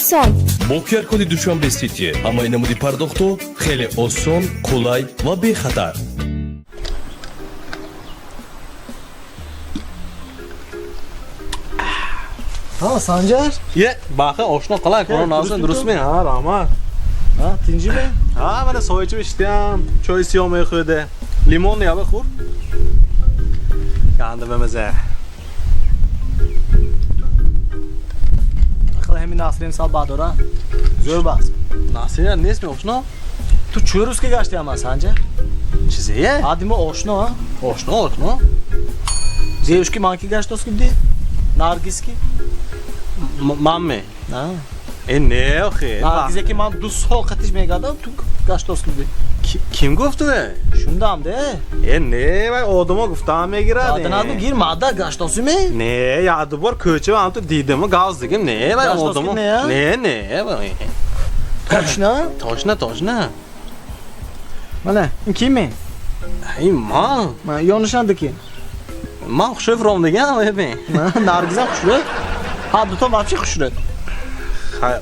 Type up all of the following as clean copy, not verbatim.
Осон. Бо QR-коди Душанбе Сити ҳамаи намуди пардохтҳо хеле осон, қулай ва бехатар. Ha, Санҷар. Е, баха, ошно, қалай, корон назм, дурустми? Ҳа, раҳмат. Ҳа, тинҷиме? Ҳа, мана сояча иштиям, чойи сиёҳ мехӯрде. Лимон яба хӯр. Ганда бамаза. Хеле ҳамин Насрин сал бадора. Зӯр бас. Насрин нестми, ошно? Ту чӣ рӯз ки гашти ама, Санҷар? Чизе? Ҳадди мо ошно, ҳа? Ошно, ошно. Зевушки ман ки гаштос ки биди? Наргиз ки? Манме? На. Э, не, охе. Наргизе ки ман 2 сол қатиш мегардам, ту гаштос ки биди. Ким гуфт ту? Шундам де. Э, не, вай одамо гуфтаам мегирад. Даданаду гир мада гаштосиме? Не, як ду бор кӯча ва ҳамту дидаму гав задигим, не, вай одамо. Не, не, вай. Точно? Точно, точно. Мана, ин киме? Ин ман. Ман ёнишанди ки. Ман хушрӯй фуром диган, вай. Наргизам хушрӯй. Ҳар дуто вообще хушрӯй. Хай,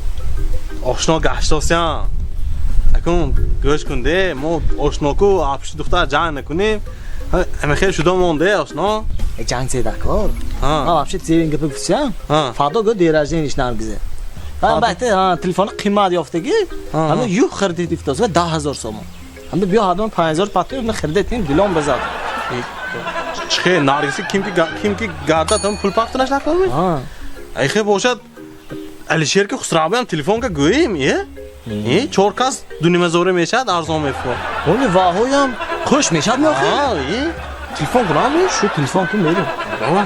ошно гаштосиям. Акун гӯш кун де, мо ошноку апши духтар ҷанг накунем. Ҳама хел шуда монде, ошно. Э, ҷанг зедакор. Ман вообще зевин гапа гуфтиям. Фардо го день рождения Наргизе. Албатта, телефони қимат ёфтагӣ, ҳама юх харидид ифтос ва 10 000 сомон. Ҳамда биё ҳадман 5000 патои харидетим дилом базад. Чихе, Наргизи кимки гардад, ҳам пул пафтанаш накунми? Ай хе бошад, Алишер ки Хусравиам телефон ка гӯем, е? Е, чор кас дунимазора мешавад, арзон мефурӯхт. Оли ваҳоям хуш мешавад меохи? Ҳа, е. Телефон кунам? Шу телефон кун, мерем. Давай.